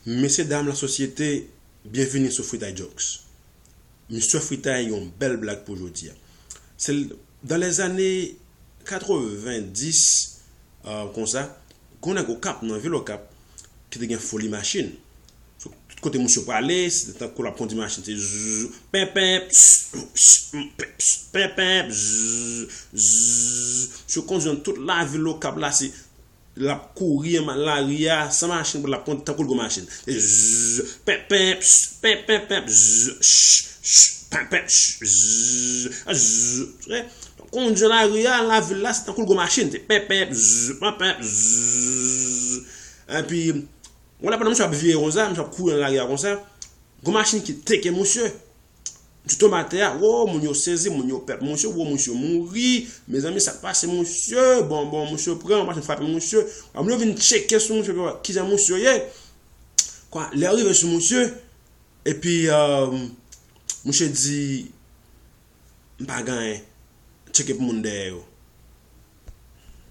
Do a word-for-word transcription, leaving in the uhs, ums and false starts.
Mesye dam lasosyete, byenvini sou Fritay Jokes. M swe Fritay yon bèl blag pou jodi a. Se l- dans les années katrevendis, euh, konsa, gon nèg Okap, nan vil Okap, ki te gen foli machin. So, tout kote misye prale, se tankou l ap kondi machin, se zzz, penpen, ps, ps, ps, penpen, zzz, zzz. Misye kondi nan tout lavil Okap la, se l ap kouri nan lari a, san machin, l ap kondi tankou l gwo machin. Se zzz, penpen, ps, penpen, pen, zzz, ch, ch, penpen, ch, zzz, zzz. Kondi nan lari a, lavil la, se tankou l gwo machin. Se penpen, zzz, penpen, zzz. Epi, wè la pandan misye ap vire konsa, misye ap kouri nan lari a konsa, gwo machin ki teke misye. Misye tonbe atè a, wo, moun yo sezi, moun yo pè pou misye, wo, misye mouri. Mezanmi, sa k pase misye? Bon, bon, misye pran, machin frape misye. Moun yo vin tcheke sou misye pou wè kijan misye ye. Kwa, lè yo rive sou misye, epi, euh, misye di, "M pa gen anyen, tcheke pou moun dèyè yo."